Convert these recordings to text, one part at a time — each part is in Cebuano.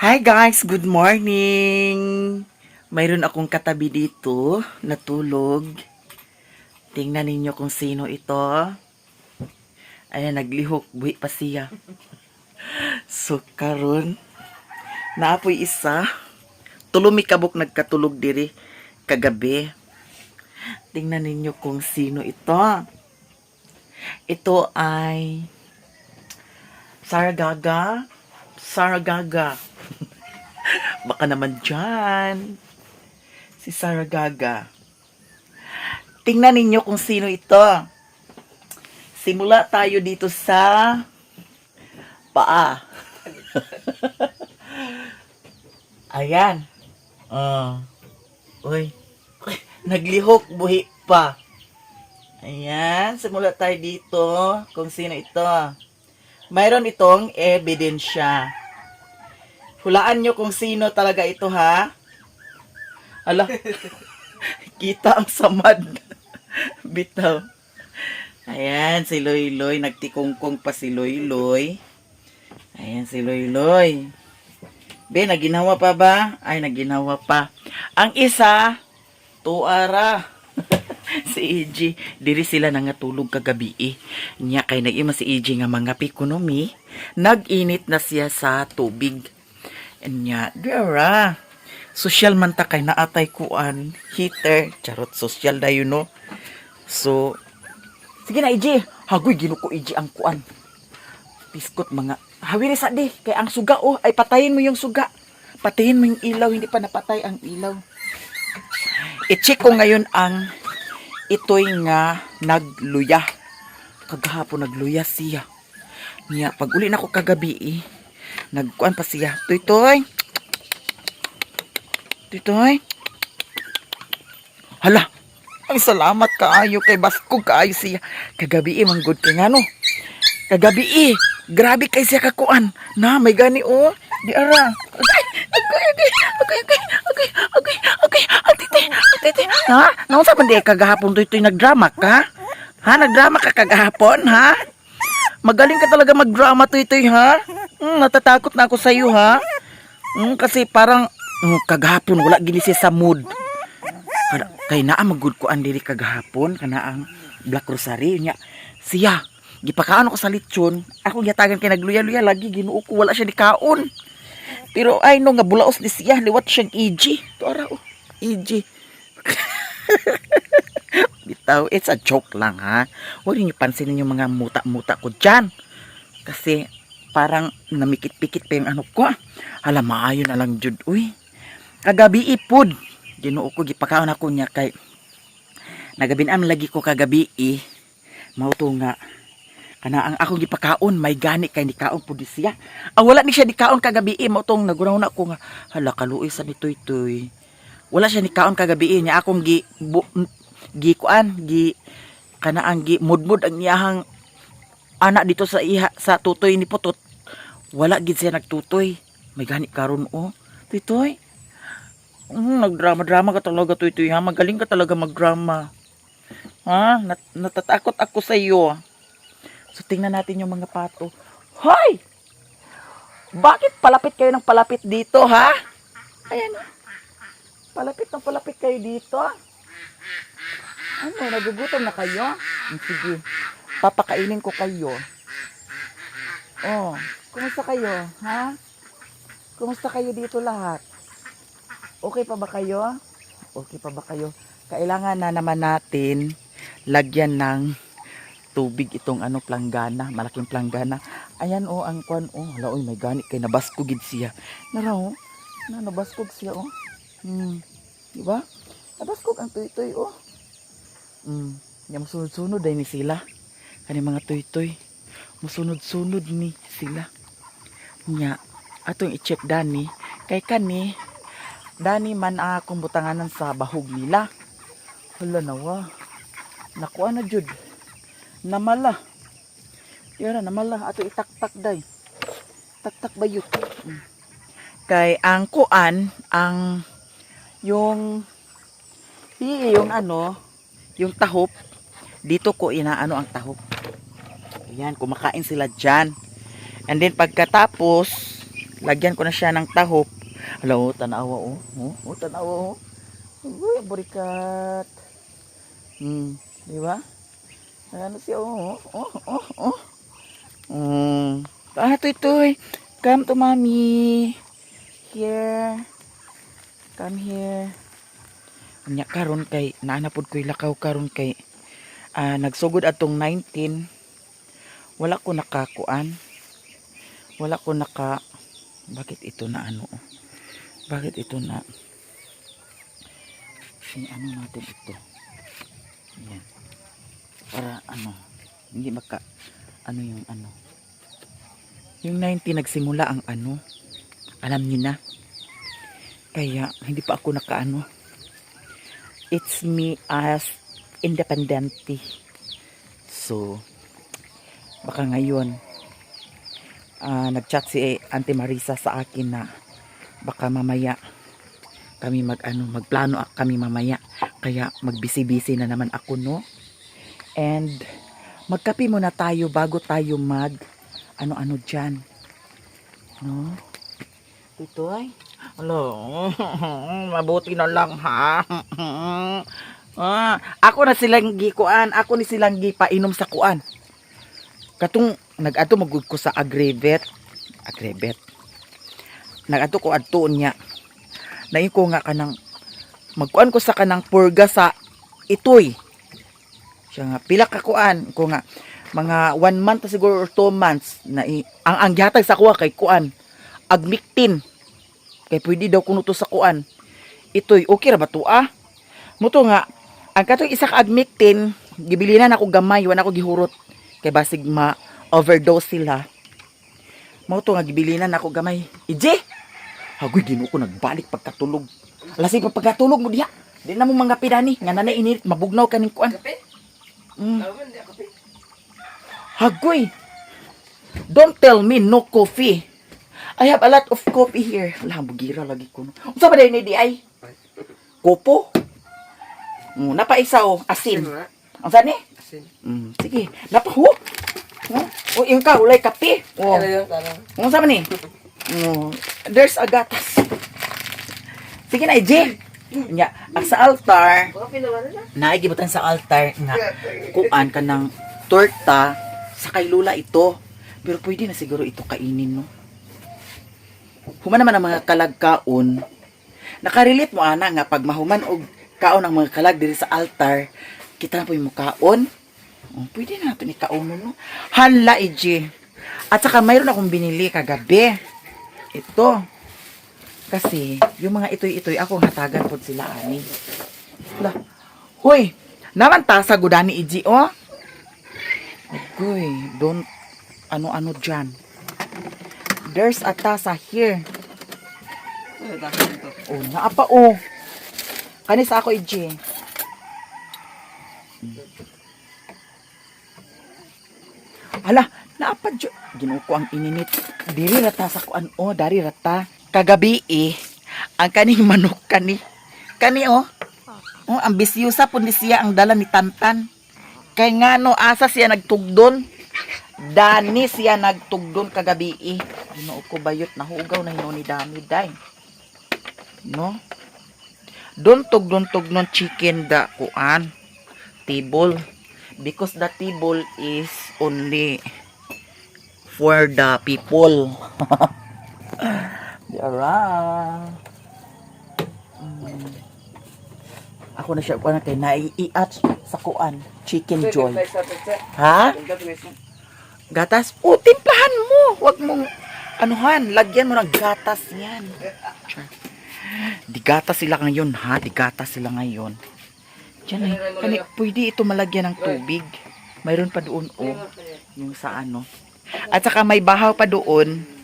Hi guys, good morning! Mayroon akong katabi dito, natulog. Tingnan ninyo kung sino ito. Ayan, naglihok, buhi pa siya. So, karon naapoy isa. Tulumi kabuk nagkatulog diri kagabi. Tingnan ninyo kung sino ito. Ito ay Sarah Gaga. Sarah Gaga. Baka naman dyan. Si Sarah Gaga. Tingnan ninyo kung sino ito. Simula tayo dito sa paa. Ayan. Oh. Uy. Naglihok, buhi pa. Ayan, simula tayo dito kung sino ito. Mayroon itong ebidensya. Hulaan nyo kung sino talaga ito, ha? Ala, kita ang samad. Bitaw. Ayan, si Loy Loy. Nagtikongkong pa si Loy Loy. Ayan, si Loy Loy. Be, naginawa pa ba? Ay, naginawa pa. Ang isa, tuara. Si EJ, diri sila nangatulog kagabi eh. Nya kay nag-ima si EJ nga mga pikonomi, nag-init na siya sa tubig. Nya, dira. Social man ta kay naatay kuan, heater, charot, social dayon no. So, sige na EJ, hagoy ginuko EJ ang kuan. Piskot mga hawiri sa di kay ang suga oh, ay patayin mo yung suga. Patayin mo yung ilaw, hindi pa napatay ang ilaw. I-check ko ngayon ang ito'y nga nagluya. Kagahapon nagluya siya. Niya, pag uli na ko kagabi eh, nagkuan pa siya. Tuy toy. Tuy toy. Hala, ay salamat kaayo kay baskog kaayo siya. Kagabi eh, manggod kay ngano. Kagabi eh, grabe kay siya kakuan. Na, may gani oh. Di ara. Agay, agay, agay, agay, agay, agay, agay, agay, ang titi, ang titi. Ha? Naunsa man di kagahapon tuy tuy nagdrama ka? Ha, nagdrama ka kagahapon, ha? Magaling ka talaga magdrama tuy tuy, ha? Natatakot na ako sa iyo, ha? Kasi parang kagahapon wala gini siya sa mood. Kay naa magud ko ang diri kagahapon kana ang Black Rosary nya siya gipakaon ako sa lechon, ako gihatagan kay nagluya-luya lagi. Ginoo ko, wala siya ni kaon, pero ay no nga bulaos ni siya, liwat siyang EG to ara oh, EG. Bitaw, it's a joke lang ha. Huwag niyo pansinin yung mga muta-muta ko dyan kasi parang namikit-pikit pa yung ano ko. Hala, maayo na lang jud uy. Kagabi ipod, Ginoo ko, gipakaon ako niya kay nagabinam lagi ko kagabi eh. Mao to nga kana ang akong gipakaon may gani kay ni kaon pud siya. Ang wala ni siya ni kaon kagabi eh, mao tong nagunaw na ko nga hala, kaluoy sa ni Tuy Tuy. Wala siya ni kaon kagabi eh, niya akong gi bu, gi kuan gi kana ang gi mudmud ang iyahang anak dito sa iha sa tutoy ni Putot. Wala gid siya nagtutoy. May gani karon oh. Tuy Tuy. Nagdrama-drama ka talaga, Tuy Tuy, ha? Magaling ka talaga magdrama. Ha? Natatakot ako sa iyo. So, tingnan natin yung mga pato. Hoy! Bakit palapit kayo ng palapit dito, ha? Ayan, oh. Palapit ng palapit kayo dito. Ano, nagugutom na kayo? Sige, papakainin ko kayo. Oh, kumusta kayo, ha? Kumusta kayo dito lahat? Okay pa ba kayo? Okay pa ba kayo? Kailangan na naman natin lagyan ng tubig itong ano planggana, malaking planggana. Ayan oh, ang kwan oh, hala oy, may gani kay nabaskog gid siya. Nara oh, na nabaskog siya oh. Di ba? Nabaskog ang tuy-tuy oh. Nya musunod-sunod ay ni sila. Kani mga tuy-tuy. Musunod-sunod ni sila. Nya atong i-check dani kay kani dani man ang akong butanganan sa bahog nila. Hala nawa. Nakuha na jud. Namala. Yara namala ato itaktak day. Taktak bayot. Kay ang kuan ang yung yung ano, yung tahop dito ko inaano ang tahop. Ayan, kumakain sila dyan. And then pagkatapos, Lagyan ko na siya ng tahop. Hala, oh, tanawa oh. Oh, oh, tanawa oh. Uy, burikat. Di ba? Ano siya oh, oh. Ah, Tuy Tuy. Come to Mommy. Here. Come here. Unya karon kay naa na pud ko'y lakaw karon kay nagsugod atong 19, wala ko nakakuan. Wala ko naka. Bakit ito na ano? Bakit ito na eh, ano natin ito? Yan. Para ano, hindi maka ano yung ano. Yung 19 nagsimula ang ano. Alam niyo na. Kaya hindi pa ako nakaano. It's me as independente. So, baka ngayon, nagchat si Auntie Marisa sa akin na baka mamaya kami mag ano, magplano kami mamaya. Kaya magbisi-busy na naman ako, no? And magkape muna tayo bago tayo mag ano-ano dyan. No? Ito ay. Alo, mabuti na lang ha. Ah, ako na silang gikuan, ako ni silang gipainom sa kuan. Katong nag-adto magud ko sa Agrivet. Agrivet. Nag-adto ko adto niya. Nain ko nga kanang magkuan ko sa kanang purga sa itoy. Siya nga pila ka kuan ko nga mga 1 month na siguro or 2 months na ang gihatag sa kuha kay kuan Agmictin kay pwede daw kuno to sa kuan itoy. Okay ra ba to ah? Muto nga ang katong isa ka Agmictin gibilinan ako gamay, wala ako gihurot kay basig ma overdose sila. Mao to nga gibilinan ako gamay. Ije, hagoy, Ginoo ko, nagbalik pagkatulog. Lasing pa pagkatulog mo diha. Di na mo mga pidani nga nanay init mabugnaw kaning kuan. Kape? Tama di kape. Hagoy. Don't tell me no coffee. I have a lot of coffee here. Wala, bugira lagi ko. No. Unsa ba ni di ay? Kopo? Napaisa oh, asin. Asin. Ang sani? Asin. Sige. Napa ho. Oh, oh yung ka ulay kape. Oh. Ano yun? Parang. Unsa man ni? Oh, there's a gatas. Sige na, EJ. Nya, ang sa altar, Baka pinawa na. naigibutan sa altar nga kuan ka ng torta sa kay Lula ito. Pero pwede na siguro ito kainin, no? Human naman ang mga kalag kaon. Nakarelate mo ana nga pag mahuman og kaon ang mga kalag diri sa altar, kita na po yung mukaon. Oh, pwede na nato ni kaonon, no? Hala, EJ. At saka mayroon akong binili kagabi. Ito. Kasi, yung mga itoy-itoy, ako ang hatagan po sila, ani. Lah. Hoy, naman ta sa gudani iji oh. Agoy, don't ano-ano dyan. There's a tasa here. Ano tasa dito? Oh, naa pa oh. Kani sa ako iji. Hala, naa pa dyo. Ginoo ko, ang ininit. Diri rata sa kuan oh, dari rata. Kagabi eh, ang kaning manok kani. Kani oh. Oh, ambisyosa pud ni siya ang dala ni Tantan. Kay ngano asa siya nagtugdon? Dani siya nagtugdon kagabi eh. Ginoo ko bayot, nahugaw na hinuon ni Dami day. No? Don't tugdon tugdon chicken da kuan table because the table is only for the people. Yara. Ako na siya kuan kay naiiat sa kuan chicken joy. Ha? Gatas? O, timplahan mo. Huwag mong anuhan. Lagyan mo ng gatas yan. Char. Di gatas sila ngayon, ha? Di gatas sila ngayon. Diyan ay. Kani, pwede ito malagyan ng tubig. Mayroon pa doon, oh. Yung sa ano. At saka may bahaw pa doon.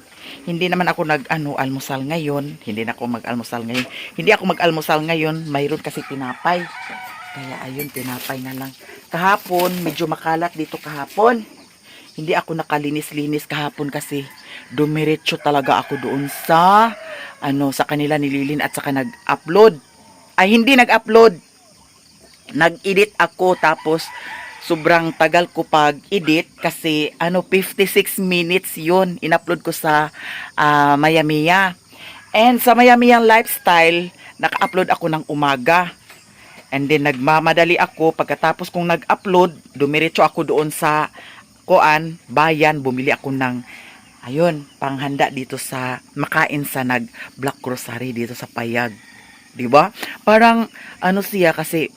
Hindi naman ako nag ano, almusal ngayon. Hindi na ako mag-almusal ngayon. Hindi ako mag-almusal ngayon. Mayroon kasi tinapay. Kaya ayun, tinapay na lang. Kahapon, medyo makalat dito kahapon. Hindi ako nakalinis-linis kahapon kasi dumiretso talaga ako doon sa ano sa kanila ni Lilin at saka nag-upload. Ay, hindi nag-upload. Nag-edit ako tapos Sobrang tagal ko pag-edit kasi ano, 56 minutes 'yun in-upload ko sa Mayamiya. And sa Mayamiya Lifestyle, naka-upload ako ng umaga. And then nagmamadali ako pagkatapos kong nag-upload, dumiretso ako doon sa kuan, bayan, bumili ako ng ayun, panghanda dito sa makain sa nag Black Rosary dito sa Payag. 'Di ba? Parang ano siya kasi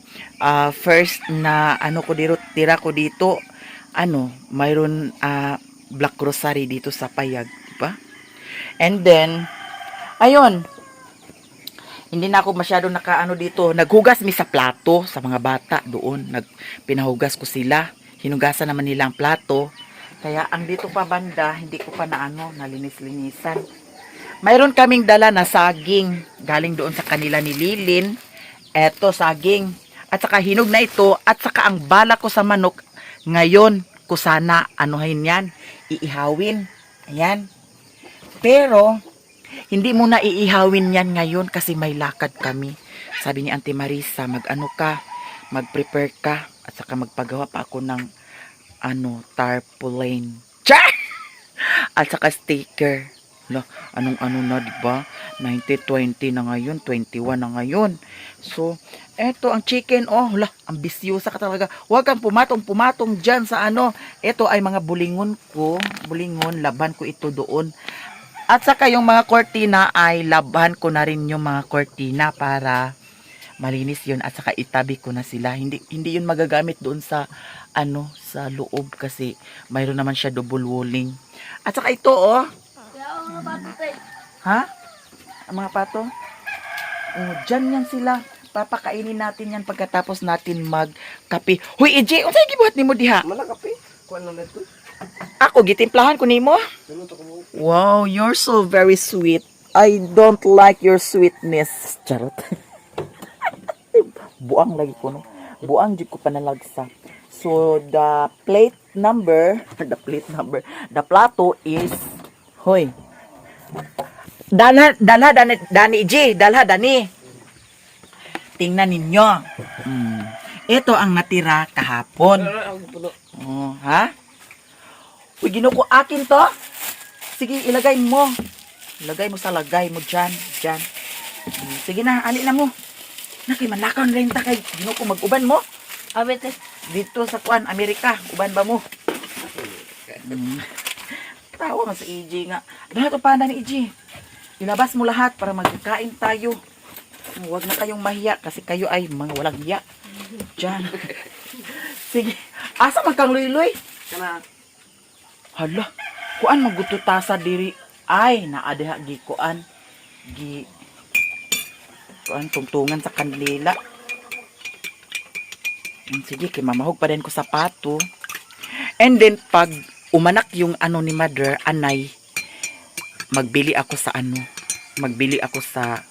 first na ano ko dito, tira ko dito, ano, mayroon Black Rosary dito sa Payag, 'di ba? And then ayun, hindi na ako masyado nakaano dito. Naghugas mi sa plato sa mga bata doon. Pinahugas ko sila. Hinugasan naman nila ang plato. Kaya ang dito pa banda, hindi ko pa na ano, nalinis-linisan. Mayroon kaming dala na saging galing doon sa kanila ni Lilin. Eto, saging. At saka hinog na ito. At saka ang bala ko sa manok ngayon, ko sana anuhin yan, iihawin. Ayan. Pero, hindi mo na iihawin yan ngayon kasi may lakad kami. Sabi ni Auntie Marisa, mag-ano ka, mag-prepare ka, at saka magpagawa pa ako ng ano, tarpaulin. Char! At saka sticker. Lo, anong ano na, di ba? 90-20 na ngayon, 21 na ngayon. So, eto ang chicken, oh, hala, ambisyosa ka talaga. Huwag kang pumatong-pumatong dyan sa ano. Ito ay mga bulingon ko, bulingon, laban ko ito doon. At saka yung mga kortina ay laban ko na rin yung mga kortina para malinis yun at saka itabi ko na sila. Hindi hindi yun magagamit doon sa ano, sa loob kasi mayroon naman siya double walling. At saka ito, oh. Kaya ako mga pato, te. Ha? Ang mga pato? Oh, dyan yan sila. Papakainin natin yan pagkatapos natin magkape. Huy, EJ, unsay gibuhat nimo diha? Mana kape? Kuan lang na ito. Ako gitimplahan ko nimo. Ano to ko? Wow, you're so very sweet. I don't like your sweetness. Charot. Buang lagi ko, no? Buang jud ko panalagsa. So, the plate number, the plate number, the plato is, hoy. Dala, dala, dani, dani, G, dala, dani. Tingnan ninyo. Ito ang natira kahapon. Oh, ha? Uy, ginuko akin to. Sige, ilagay mo. Ilagay mo sa lagay mo dyan, dyan. Sige na, ali na mo. Naki, manlakaw na rin ta kay ginuko mag-uban mo. Abi, te. Dito sa kuan, Amerika, uban ba mo? Tawa man sa EJ nga. Lahat o panda ni EJ. Ilabas mo lahat para magkain tayo. Huwag na kayong mahiya kasi kayo ay mga walang hiya. Diyan. Sige. Asa man kang luy-luy? Kana. Hala, kuan maguto tasa diri. Ay, naa diha gi kuan. Gi kuan tungtungan sa kandila. Sige, kay mamahog pa din ko sapato. And then pag umanak yung ano ni mother, anay, magbili ako sa ano, magbili ako sa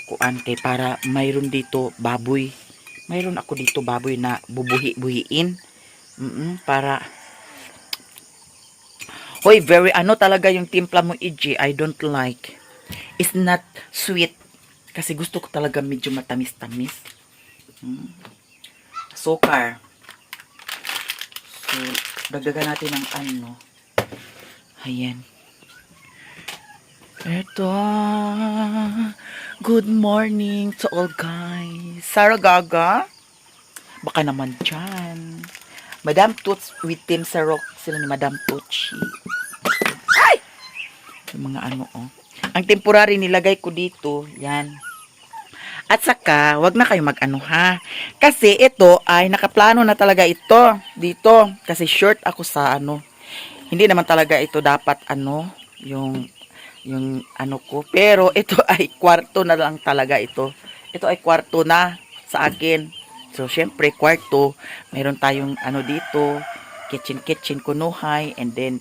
kuan kay para mayroon dito baboy. Mayroon ako dito baboy na bubuhi-buhiin. Para. Hoy, very ano talaga yung timpla mo, EJ. I don't like. It's not sweet. Kasi gusto ko talaga medyo matamis-tamis. Sukar. So, dagdagan natin ng ano. Ayan. Eto. Good morning to all guys. Sarah Gaga. Baka naman dyan. Madam Toots with Team Sarok. Sila ni Madam Tutsi. Ay! Yung mga ano, oh. Ang temporary nilagay ko dito, yan. At saka, wag na kayo mag-ano ha. Kasi ito ay nakaplano na talaga ito dito. Kasi short ako sa ano. Hindi naman talaga ito dapat ano, yung ano ko. Pero ito ay kwarto na lang talaga ito. Ito ay kwarto na sa akin. So, syempre, kwarto. Meron tayong ano dito, kitchen kitchen kunuhay, and then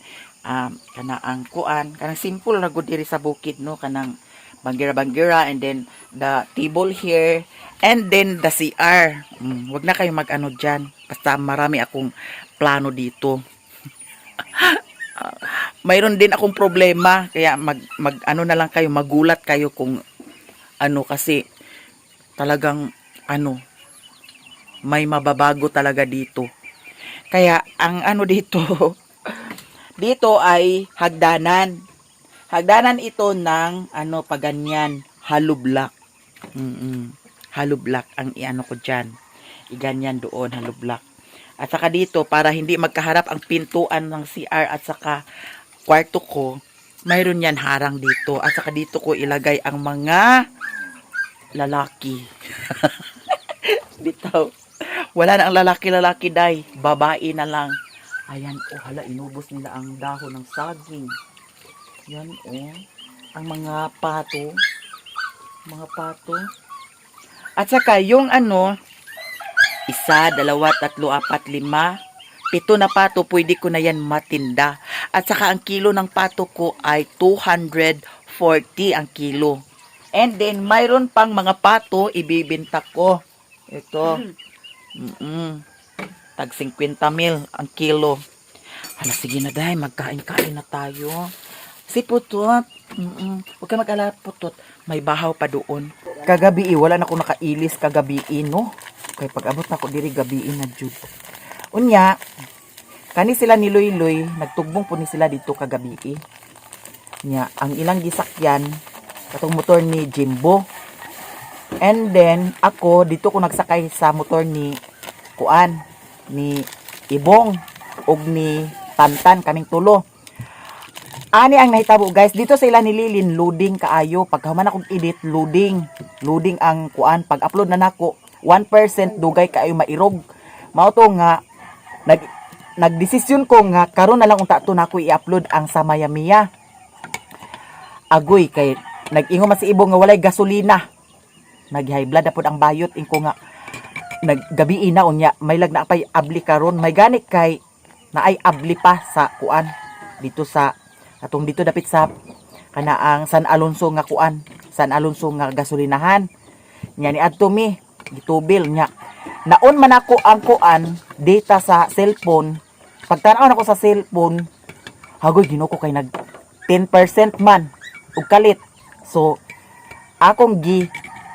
kana ang kuan, kanang simple ra gud diri sa bukid, no, kanang banggira banggira, and then the table here and then the CR. Wag na kayo mag-ano diyan basta marami akong plano dito. Mayroon din akong problema kaya mag, mag ano na lang kayo, magulat kayo kung ano kasi talagang ano may mababago talaga dito. Kaya ang ano dito, dito ay hagdanan. Hagdanan ito ng ano paganyan, hollow block. Mm. Hollow block ang iano ko diyan. Iganyan doon, hollow block. At saka dito para hindi magkaharap ang pintuan ng CR at saka kwarto ko, mayroon yan harang dito. At saka dito ko ilagay ang mga lalaki. Bitaw. Wala na ang lalaki-lalaki, day. Babae na lang. Ayan, oh, hala, inubos nila ang dahon ng saging. Yan, oh. Ang mga pato. Mga pato. At saka, yung ano, isa, dalawa, tatlo, apat, lima, pito na pato, pwede ko na yan matinda. At saka, ang kilo ng pato ko ay 240 ang kilo. And then, mayroon pang mga pato, ibibenta ko. Ito. Tag 50 mil ang kilo. Hala, sige na dahil, magkain-kain na tayo. Si Putot. Huwag ka mag-alala, Putot. May bahaw pa doon. Kagabi, eh, wala na ako nakailis kagabi, eh, no? Kay pag abot na ako diri gabi eh, na jud. Unya, kani sila ni Loy, nagtugbong po ni sila dito kagabi. Eh. Nya, ang ilang gisakyan katong motor ni Jimbo. And then ako dito ko nagsakay sa motor ni Kuan, ni Ibong ug ni Tantan, kaming tulo. Ani ang nahitabo guys, dito sa ila ni Lilin loading kaayo. Pag human akong edit, loading. Loading ang kuan pag upload na nako, 1% dugay kaayo mairog. Mao to nga nagdesisyon ko nga karon na lang unta to nako i-upload ang sa Mayamiya. Agoy kay nag-ingon man si Ibong nga walay gasolina. Nag-high blood na pod ang bayot ingko nga naggabi na unya may lag na pay abli karon may gani kay naay abli pa sa kuan dito sa atong dito dapit sa kana ang San Alonso nga kuan, San Alonso nga gasolinahan nya ni adto mi gitubil nya naon man ako ang kuan data sa cellphone. Pagtan-aw nako sa cellphone, hagoy Ginoo ko, kay nag 10% man ug kalit. So akong gi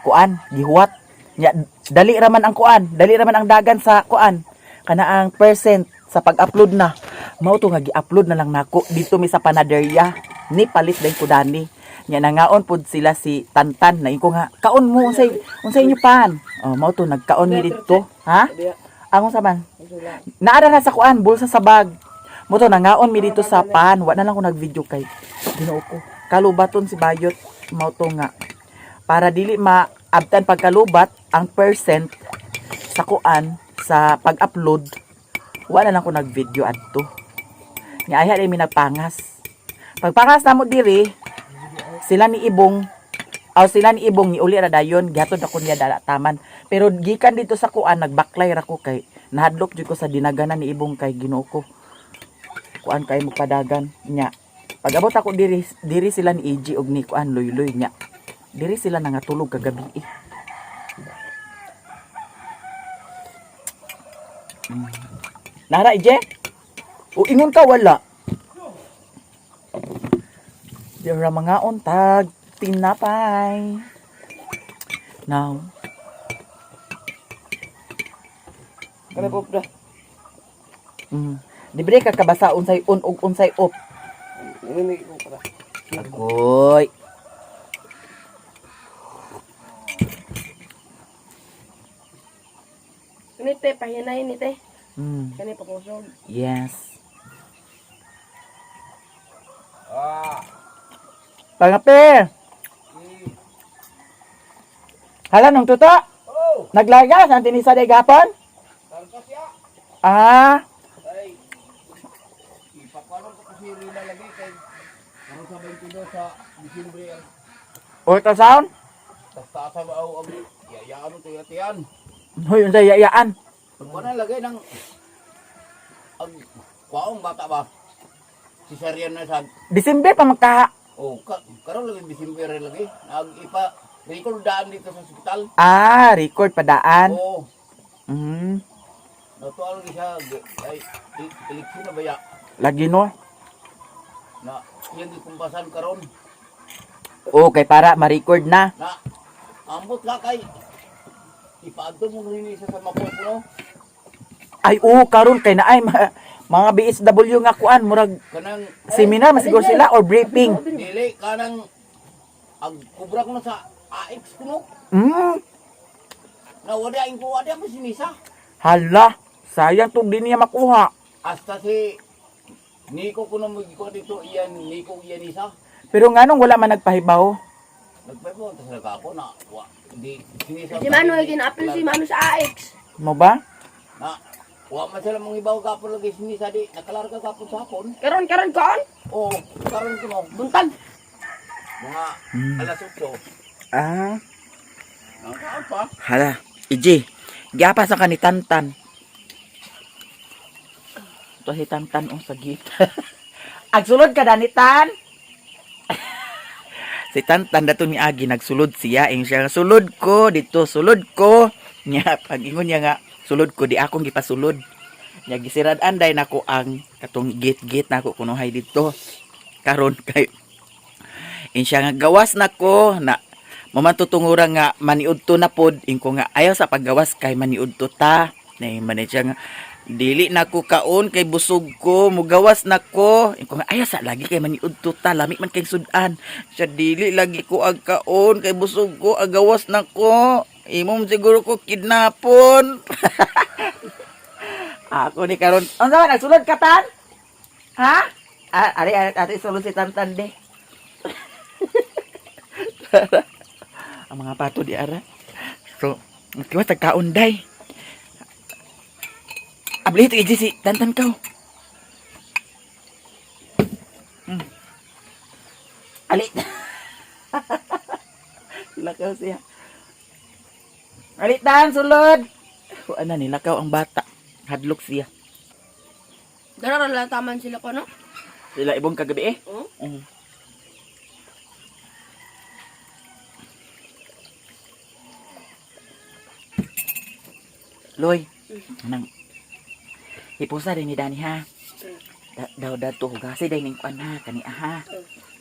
kuan gihuwat nya dali ra man ang kuan, dali ra man ang dagan sa kuan kana ang percent sa pag-upload na. Mao to nga gi-upload na lang nako dito mi sa panaderya ni palit din ko dani. Nya nangaon pod sila si Tantan na ko nga kaon mo, unsay unsay inyo pan. Oh, mao to nagkaon mi didto. Ha, ang unsa man naara na sa kuan bulsa sa bag mo to nangaon mi dito sa pan. Wa na lang ko nag-video kay Ginoo ko kalubaton si Bayot. Mao to nga para dili maabtan pagkalubat ang percent sa kuan sa pag-upload, wala lang ko nag-video adto. Nya ayha mi nagpangas. Pagpangas namo diri, sila ni Ibong aw sila ni Ibong ni uli ra dayon, gihatod ako niya dala taman. Pero gikan dito sa kuan nagbaklay ra ko kay nahadlok jud ko sa dinaganan ni Ibong kay Ginoo ko. Kuan kay magpadagan nya. Pag-abot ako diri, diri sila ni AG og ni kuan Loyloy nya. Diri sila nangatulog kagabi eh. Nara, Ije? O ingon ka wala. Dira mga untag tinapay. Now, Kana po da. Libre ka kabasa unsay on ug unsay off. Ini ko para. Agoy. Ini te, pahinay ni te. Kani pakusog. Yes. Pangape. Hala nung tuto. Naglagas ang tinisa day gapon? Ah, Ay, ipakuanon ko kasi Rila lagi kay karon sa 22 sa Disyembre ang ultrasound? tastasa ba ang yayaan mo tuyatian. Hoy, unsay yayaan? Pagkuha na lagay ng ang kuwaong bata ba? Si Sarian na sa December pa magka oh ka, karon lagi Disyembre rin lagi nag ipa record daan dito sa ospital. Ah, record padaan. Oo. Natuwa lagi siya ay eleksyon na ba ya Lagi no. na iyang gikumpasan karon Okay, para ma-record na. na ambot ka kay ipaadto mo rin isa sa mapupuno. Ay oo, karon kay naay mga BSW nga kuan murag Kanang seminar masiguro sila or briefing. dili kanang ag kubra ko na sa AX kuno. Na wala ing kuha di ako sinisa. Hala, sayang tug di niya makuha. Hasta si Nico kuno mo gikuha dito iyan Nico iyan isa. Pero nganong wala man nagpahibaw? Nagpaibo tas nagako na wa di sinisa. Si Mano, gina-appeal si Mano sa AX. Mo ba? Na wa man sila mong ibaw gapon lagi sinisa di nakalar ka gapon sa hapon. Karon, karon, kaon. O karon kuno Buntag. mga alas 8. Ah, Nangkaan pa. hala. Iji, giapa sa kani Tantan. Ito si Tantan oh, sa gate. Agsulod ka dani Tan. Si Tantan dato ni Agi nagsulod siya ing siya nga, sulod ko dito sulod ko nya pag ingon niya nga sulod ko di akong gipasulod nya gisirad anday nako ang katong gate gate nako kunuhay dito karon kay in siya nga gawas nako na mamantutungura nga maniudto na pod ingko nga ayaw sa paggawas kay maniudto ta nay man siya nga dili na ko kaon kay busog ko mugawas na ko ingko nga ayaw sa lagi kay maniudto ta lami man kay sudan siya dili lagi ko ag kaon kay busog ko agawas na ko imong siguro ko kidnapon. Ako ni karon unsa man nagsulod ka tan ha ah, ari ari ati sulod si Tantan de. Ang mga pato di ara. So, magkiwa tagkaon day. Abli ito si Tantan kaw. Ali. Lakaw siya. Ali tan sulod. Wa na ni lakaw ang bata. Hadlok siya. Dara lang taman sila ko, no? Sila ibong kagabi eh. Oh? Loy, anang hipusa din ni Dani ha. Daw dato hugasi din ning kuan ha kani aha.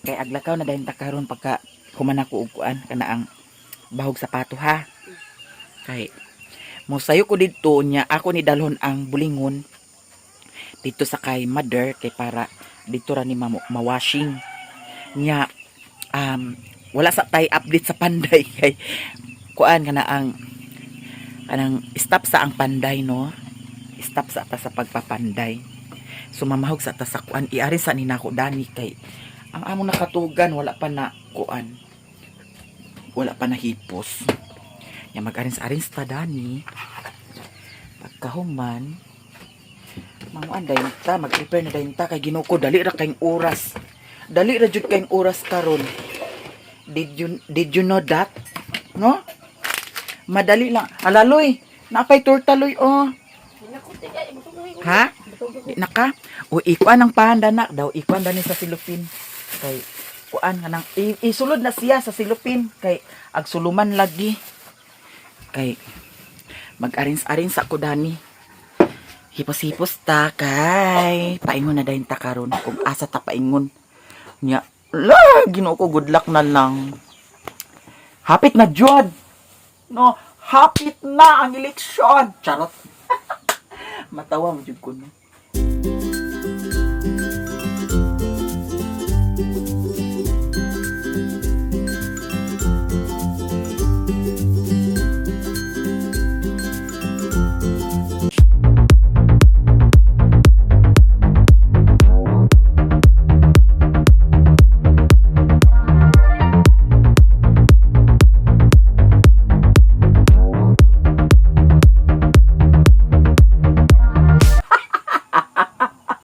Kay aglakaw na dayon ta karon pagka human ako og kuan kana ang bahog sapato ha. Kay mosayo ko didto nya ako ni dalhon ang bulingon dito sa kay mother kay para dito ra ni mawashing nya wala sa tay update sa Panday kay kuan kana ang kanang stop sa ang Panday no, stop sa ta sa pagpapanday so mamahog sa ta sa kuan iari sa ni nako dani kay ang among nakatugan wala pa na kuan wala pa na hipos nya mag-arins-arins ta dani pagkahuman manguan dayon ta mag-prepare na dayon ta kay Ginoo ko dali ra kayong oras dali ra jud kayong oras karon. Did you know that no madali lang alaloy napay torta loy oh. Ha di naka o ikuan ang panda na daw ikuan dani sa silupin kay kuan nga nang isulod na siya sa silupin kay agsuluman lagi kay mag-arins-arins ako dani hipos-hipos ta kay paingon na dayon ta karon kung asa ta paingon nya la Ginoo ko good luck na lang hapit na jud no hapit na ang eleksyon charot matawa mo jud ko no.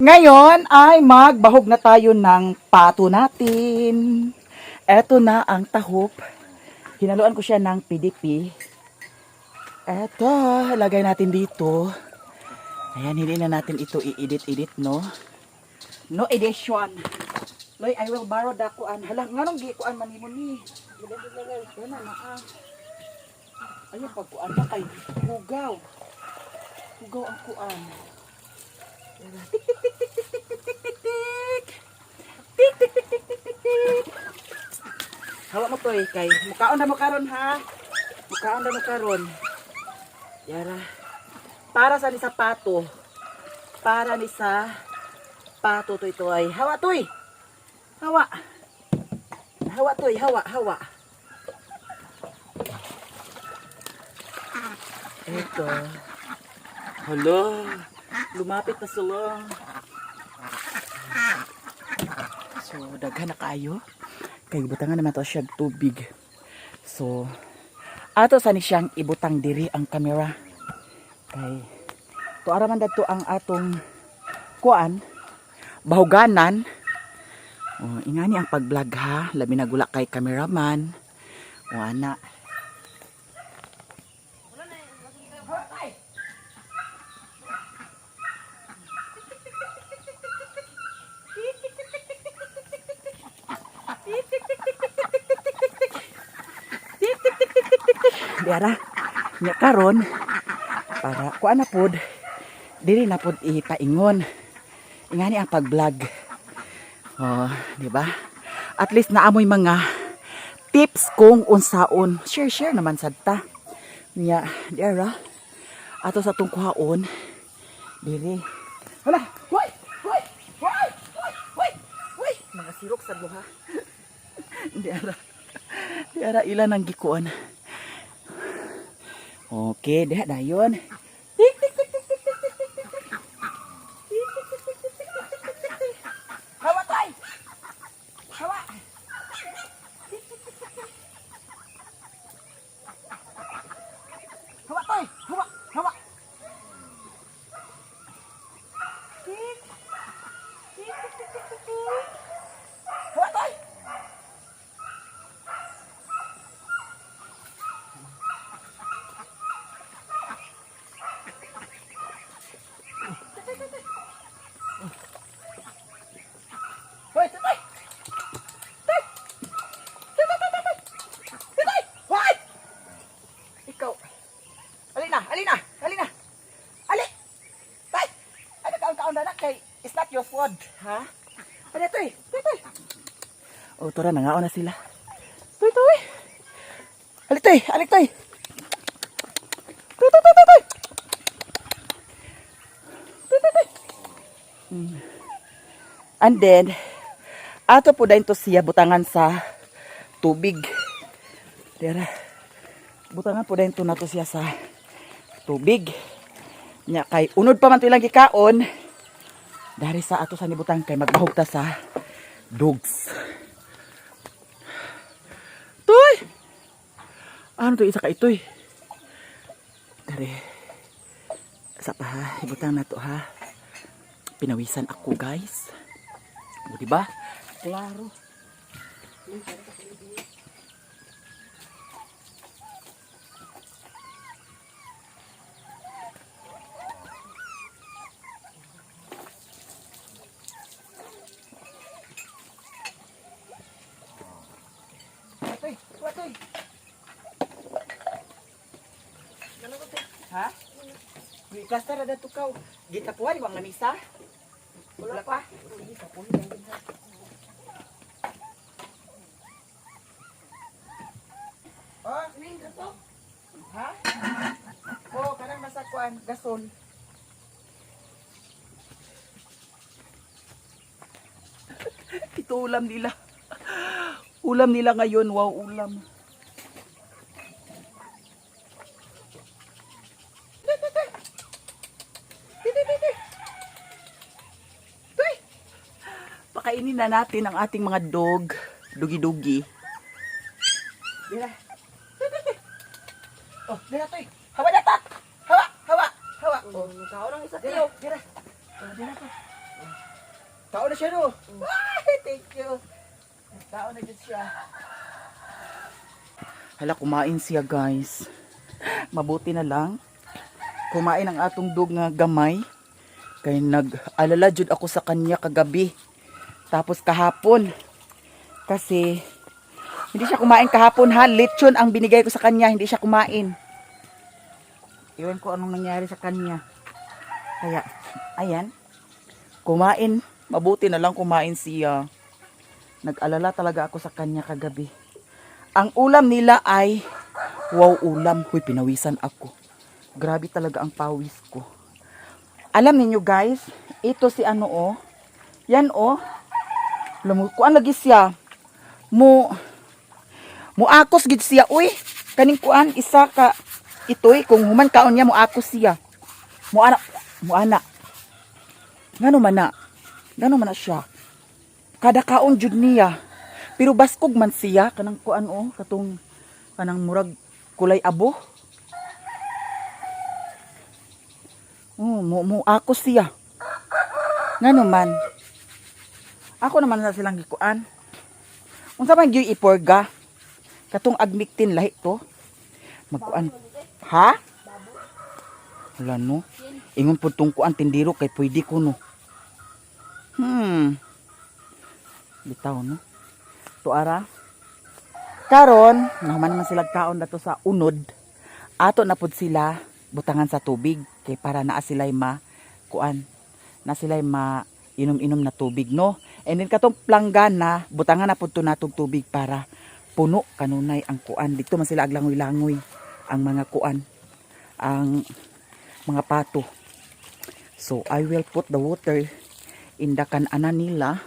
Ngayon ay magbahog na tayo ng pato natin. Eto na ang tahop. Hinaluan ko siya ng PDP. Eto, lagay natin dito. Ayan, hindi na natin ito i-edit-edit, no? No edition. Loy, I will borrow da kuan. Hala, nganong gi kuan man nimo ni? Wala na ah. Ayun, pagkuan ba kay hugaw. Hugaw ang kuan. Tik tik tik tik tik tik tik tik tik tik. Tik tik tik tik tik tik tik. Hawa mo to eh, kay mukaon na mo karon ha. Mukaon na mo karon. Yara. Para sa ni sa pato. Para ni sa pato to ito ay. Hawa toy. Hawa. Hawa toy, hawa, hawa. Ito. Hala, lumapit na sila. So, daghan na kaayo. Kay butangan naman to siya tubig. So, ato sa ni siyang ibutang diri ang camera. Kay tuara man dadto ang atong kuan bahuganan. Oh, ingani ang pag-vlog ha, labi na gula kay cameraman. O ana. Diara, nya karon para kuan na pod diri na pod ipaingon. Ingani ang pag-vlog. Oh, di ba? At least naamoy mga tips kung unsaon. Share share naman sad ta. Nya, diara. Ato sa atong kuhaon diri. Hala, hoy, hoy, hoy, hoy, hoy, hoy. Mga sirok sa duha. Diara. Diara ilan ang gikuan. Okay, diha dayon. Tik tik tik tik tik tik tik tik tik. Tik tik tik tik tik tik tik tik tik. Hawa tay. Hawa. Tik tik tik tik tik. Hawa tay. Hawa, hawa. Tik. Tik tik tik tik tik tik. Hawa tay. Hoy, tatay! Tay! Tay, tay, tay, tay! Tatay! Hoy! Ikaw. Alina, alina, alina. Ali! Tay! Ano kaon-kaon na na kay it's not your food, ha? Ano toy? Toy, toy. Oh, tora nangaon na sila. Toy, toy. Ali toy, ali toy. Toy, toy, toy, toy, toy. Toy, toy, toy. And then, ato po dayon to siya butangan sa tubig. Dira. Butangan po dayon to nato siya sa tubig. Nya kay unod pa man to ilang gikaon. Dari sa ato sa nibutang kay magbahog ta sa dogs. Toy! Ano to isa ka itoy? Dari. Sa pa ha, ibutang nato ha. Pinawisan ako guys. O, di ba? Klaro. Watoy, watoy. Ha? Plaster na dato kaw. Gitapuan ibang lamisa? Wala pa. Oh, ha? Oh, kanang masakuan, gasol. Ito ulam nila. Ulam nila ngayon, wow, ulam. Tuy! Pakainin na natin ang ating mga dog. Dugi-dugi. Dira. Tuy, tuy, tuy. Oh, dira, tuy. Hawa na ta! Hawa, hawa, hawa. Oh, kaon ang isa Dira, tiyo. dira. Oh, dira to. Tao na siya no. Ay, thank you. Tao na dyan siya. Hala, kumain siya guys. Mabuti na lang. Kumain ang atong dog nga gamay. Kay nag-alala jud ako sa kanya kagabi. Tapos kahapon. Kasi hindi siya kumain kahapon ha. Lechon ang binigay ko sa kanya. Hindi siya kumain. Iwan ko anong nangyari sa kanya. Kaya, ayan. Kumain. Mabuti na lang kumain siya. Nag-alala talaga ako sa kanya kagabi. Ang ulam nila ay, wow ulam. Huy, pinawisan ako. Grabe talaga ang pawis ko. Alam niyo guys, ito si ano oh. Yan oh. Alam mo, kuan lagi siya. Muakos gid siya uy. Kaning kuan isa ka itoy kung human kaon niya muakos siya. Muana muana. Ngano man na? Ngano man na siya? Kada kaon jud niya. Pero baskog man siya kanang kuan oh katong kanang murag kulay abo. Oh, mo ako siya. Ngano man? Ako naman na silang gikuan. Unsa man gyud iporga? Katong agmiktin lahi to. Magkuan. Ha? Wala no. Ingon pud tong kuan tindiro kay pwede ko no. Bitaw no. Tuara. Karon, nahuman naman sila kaon dato sa unod. Ato na pud sila butangan sa tubig kay para naa sila'y ma kuan na sila'y ma inom-inom na tubig no. And then katong planggana, butangan na pud to natog tubig para puno kanunay ang kuan. Dito man sila aglangoy-langoy ang mga kuan, ang mga pato. So I will put the water in the kanana nila.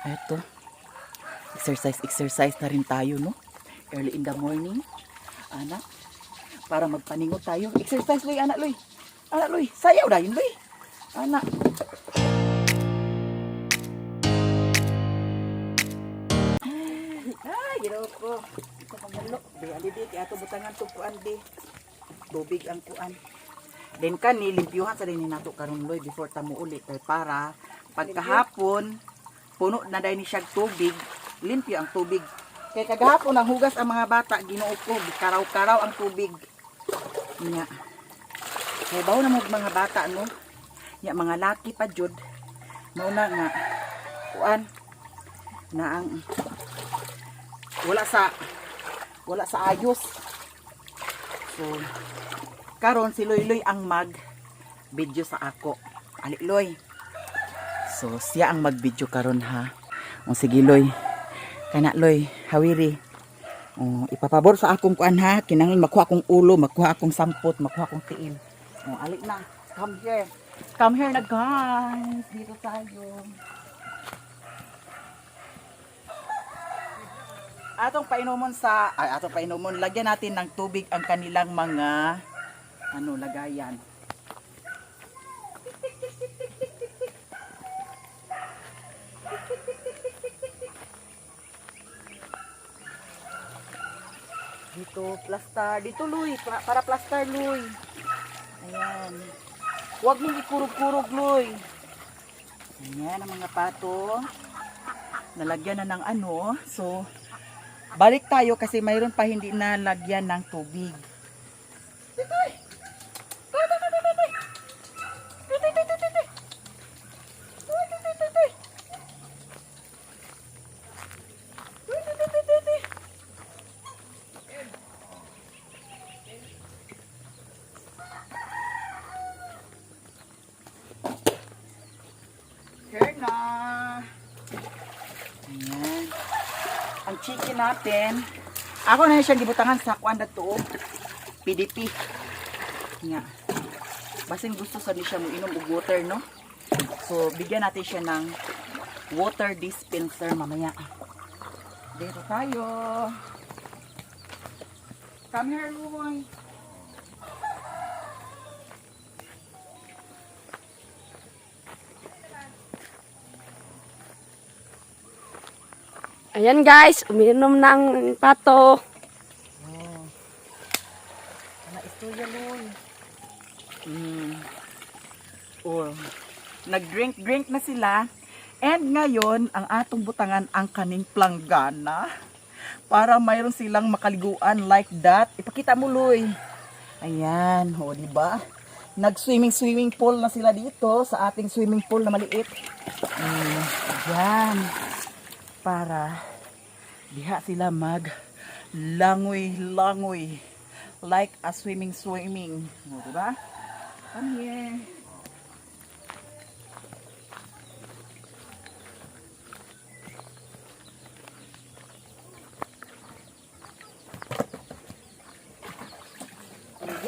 Eto. Exercise, exercise na rin tayo, no? Early in the morning. Anak, para magpaningot tayo. Exercise, Loy, anak, Loy. Anak, Loy. Sayaw dayon, Loy. Anak. Ay, ginoo ko. Ito pang Di, ali di, kaya ato butangan to kuan di. Tubig ang kuan. Then kani limpyuhan sa din nato karon Loy before ta mo uli kay para pagkahapon puno na dahil ni siya tubig, limpyo ang tubig. Kay kagahapon ang hugas ang mga bata, Ginoo ko, karaw-karaw ang tubig. Nya. Kay bawo na mo mga bata no. Nya mga laki pa jud. Mao na nga kuan na ang wala sa ayos. So karon si Loy Loy ang mag video sa ako. Ali Loy. So siya ang mag-video karon ha. O sige Loy. Kana Loy, hawiri. O ipapabor sa akong kuan ha, kinahanglan makuha akong ulo, makuha akong sampot, makuha akong tiil. O ali na. Come here. Come here na guys. Dito tayo. Atong painumon sa ay atong painumon, lagyan natin ng tubig ang kanilang mga ano lagayan. Dito plaster, dito Luy, para plaster Luy. Ayan. Huwag mong ikurog-kurog Luy. Ayan ang mga pato. Nalagyan na ng ano. So, balik tayo kasi mayroon pa hindi nalagyan ng tubig. Titoy! Toy, toy, toy, toy, toy! Toy, toy, toy, toy, toy, toy! Toy, toy, toy, toy, toy! Toy, toy, toy, toy, toy, toy! Here na. Ayan. Ang chicken natin. Ako na siyang gibutangan sa kuan to. PDP. Nga. Basin gusto sa ni siya mo inom og water, no? So, bigyan natin siya ng water dispenser mamaya. Dito tayo. Come here, Lumoy. Ayan guys, umiinom na ang pato. Oh. Ana istorya, Loy. Oh. Nag-drink-drink na sila. And ngayon, ang atong butangan ang kaning planggana. Para mayroon silang makaliguan like that. Ipakita mo, Loy. Ayan, ho, di ba? Nag-swimming-swimming pool na sila dito sa ating swimming pool na maliit. Ayan. Para diha sila mag langoy-langoy like a swimming swimming. O, di ba? Come here.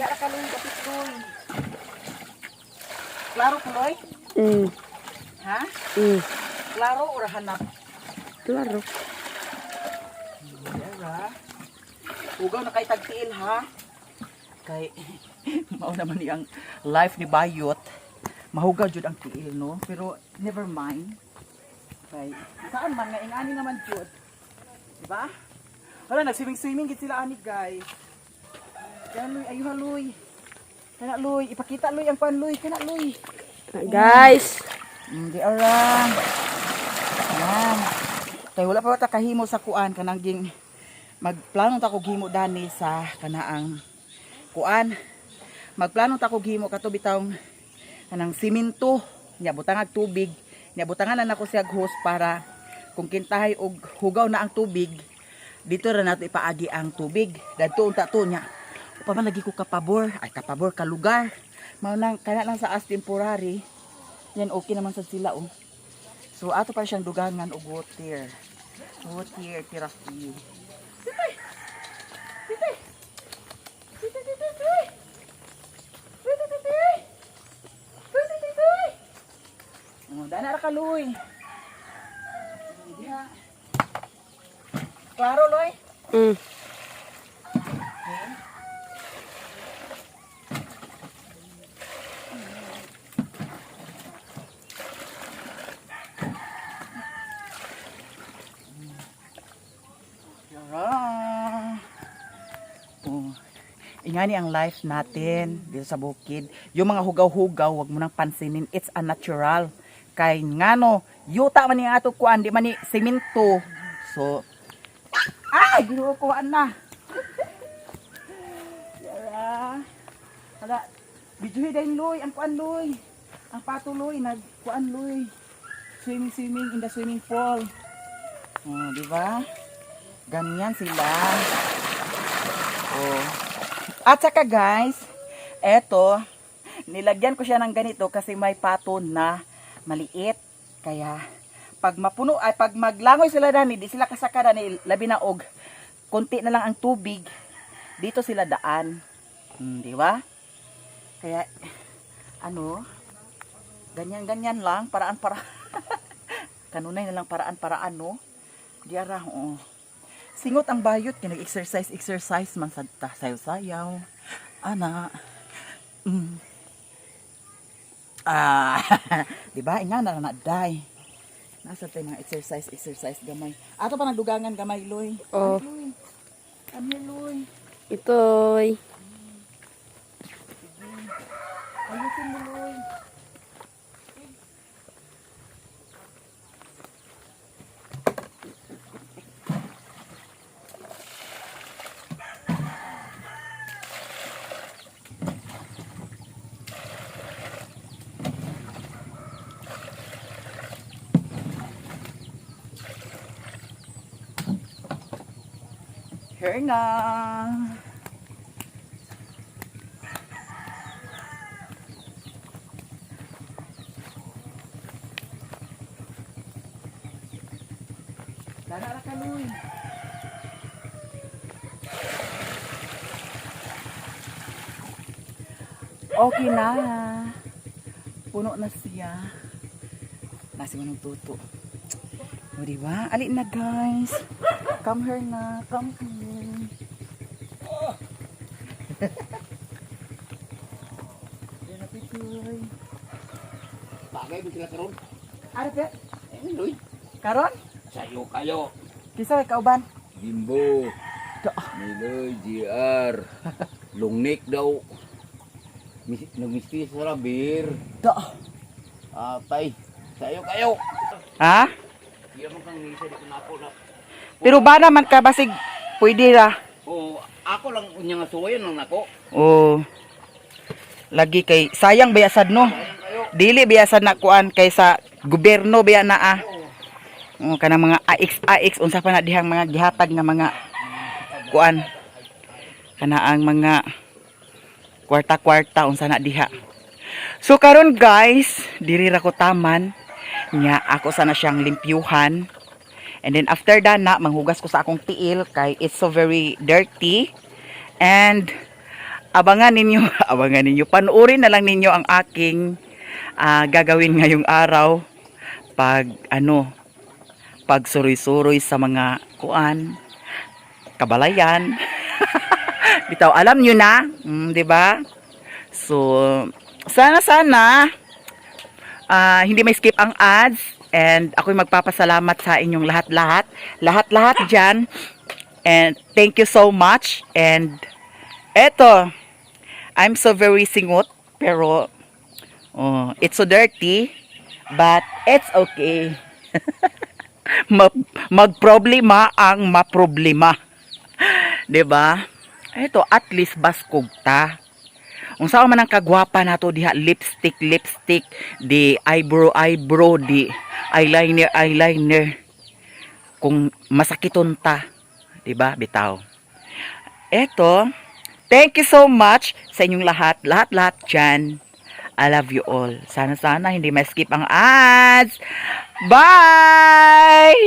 Diha ra ka, Loy, dapit, Loy. Klaro ko, Loy? Mm. Ha? Mm. Klaro or hanap? Klaro. Diara. Ugaw na kay tagtiil ha. Kay mao naman ni ang life ni Bayot. Mahugaw jud ang tiil, no, pero never mind. Kay saan man nga ingani naman jud. Di ba? Wala, nag-swimming-swimming gid sila ani, guys. Kaya Luy, ayuha, Luy. Kana, Luy, ipakita, Luy, ang pan, Luy, kana, Luy. Guys. Hindi ara. Yan. Kay wala pa ta kahimo sa kuan kanang ging magplano ta kog himo dani sa kanaang kuan. Magplano ta kog himo kato bitawng kanang simento nya butangag tubig nya butangan na nako siya hose para kung kintahay og hugaw na ang tubig dito ra nato ipaagi ang tubig dadto unta to nya pa man lagi ko kapabor, ay, kapabor ka lugar mao nang kana lang sa as temporary yan, okay naman sa sila, oh. So ato pa siyang dugangan og water. Water therapy. Titay! Titay! Titay, titay, titay! Titay, titay! Titay, titay! Oh, dana ra ka, Loy. Diha. Klaro, Loy? Mm. Okay. Yara. Oh. Ingani ang life natin dito sa bukid. Yung mga hugaw-hugaw, wag mo nang pansinin. It's unnatural. Kay ngano, yuta man ni ato kuan, di man ni semento. So, ay, Ginoo ko na. Yara. Wala. Videohi din, Loy. Ang kuan, Loy. Ang patuloy nag kuan, Loy. Swimming, swimming in the swimming pool. Oh, di ba? Ganyan sila. Oh. At saka guys, eto, nilagyan ko siya ng ganito kasi may pato na maliit. Kaya pag mapuno ay pag maglangoy sila dani, di sila kasaka dani, labi na og konti na lang ang tubig, dito sila daan. Di ba? Kaya ano, ganyan-ganyan lang, paraan para kanunay na lang paraan-paraan, no. Diara, oo. Singot ang bayot kay nag-exercise exercise man sad ta, sayaw-sayaw. Ana. Ah, di ba? Inga na na day. Nasa tayo mga exercise exercise gamay. Ato pa nagdugangan gamay, Loy. Oh. Loy. Come here, Loy. Itoy. Ayusin mo, Loy. Here na. Dara ra ka, Loy. Okay na. Puno na siya. Nasi mo ng tuto. O, di ba? Ali na, guys. Come here na. Come here. Yan na, Pitoy. Bagay mo sila karon. Ano, Pet? Eh, Loy. Karon? Sayo kayo. Kisa may kauban? Bimbo. Da. Miloy, GR. Lungnik daw. Nagmisti sa bir. Da. Atay. Sayo kayo. Ha? Iya man kang misa di ko nako na. Pero ba naman ka basig pwede ra. Oo, ako lang unya nga suwayan lang nako. Oo. Lagi kay sayang bayasad, no. Dili bayasad na kuan kay sa gobyerno biya na ah. Oo, kanang mga AX AX unsa pa na dihang mga gihatag nga mga kuan. Kana ang mga kwarta-kwarta unsa na diha. So karon guys, diri ra ko taman nya ako sana siyang limpyuhan. And then after that na manghugas ko sa akong tiil kay it's so very dirty. And Abangan ninyo, abangan ninyo, panuorin na lang ninyo ang aking gagawin ngayong araw pag ano, pag suroy-suroy sa mga kuan, kabalayan. Bitaw, alam nyo na, di ba? So, sana sana hindi may skip ang ads and ako'y magpapasalamat sa inyong lahat-lahat, lahat-lahat dyan. And thank you so much. And eto, I'm so very singot, pero oh, it's so dirty, but it's okay. Magproblema ang maproblema. 'Di ba? Ito, at least baskog ta. Unsa man ang kagwapa nato diha, lipstick, lipstick, di eyebrow, eyebrow, di eyeliner, eyeliner. Kung masakiton ta, 'di ba? Bitaw. Eto, thank you so much sa inyong lahat, lahat-lahat dyan. I love you all. Sana sana hindi ma-skip ang ads. Bye!